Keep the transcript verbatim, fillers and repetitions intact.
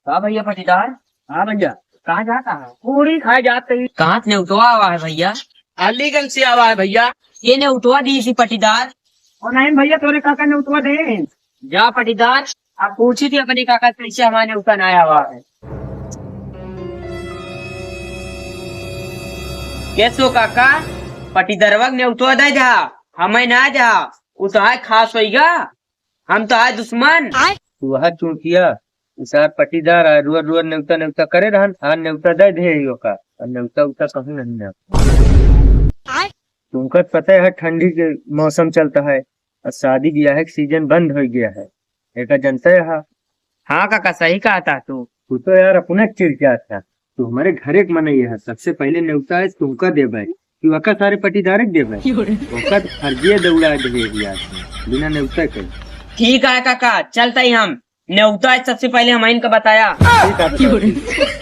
का भइया पटीदार? हाँ भइया। कहाँ जाता है? पूड़ी खाए जाते ही। कहाँ से नेउतवा आवा है भइया? अलीगंज से आवा है भइया। ये नेउतवा दी इसी पटीदार। और नहीं भइया, तोरे काका नेउतवा दे। जा पटीदार, अब पूछी थी अपनी काका से, कैसे हमारे नेउता ना आवा है। कैसो काका, पटीदरवा के नेउतवा दे जा, हमें ना जा, उ तो है खास होइगा। हम तो आए दुश्मन। आय। तू वह चूतिया, उ सार पटीदार आए, रुअर रुअर नेउता नेउता करे रहन, आ नेउता दे दे ही ओका, और नेउता उता कहूँ नहीं ना। आय। तुमका पता है ठंडी के मौसम चलता है, और शादी ब्याह के सीजन बंद हो गया है, एका जनता है। हाँ काका, सही कहा था तू। तू तो यार अपने चिड़चिड़ा था, तू हमारे घरे के मनई है, सबसे पहले नेउता है तुमका देबे, कि ओका सारे पटीदारे के देबे? ओका तो फर्जिया दौड़ा दे यार, बिना नेउता के। ठीक है काका, चलता ही हम। नेउता है सबसे पहले हम इनका बताया। ठीक है, बताओ।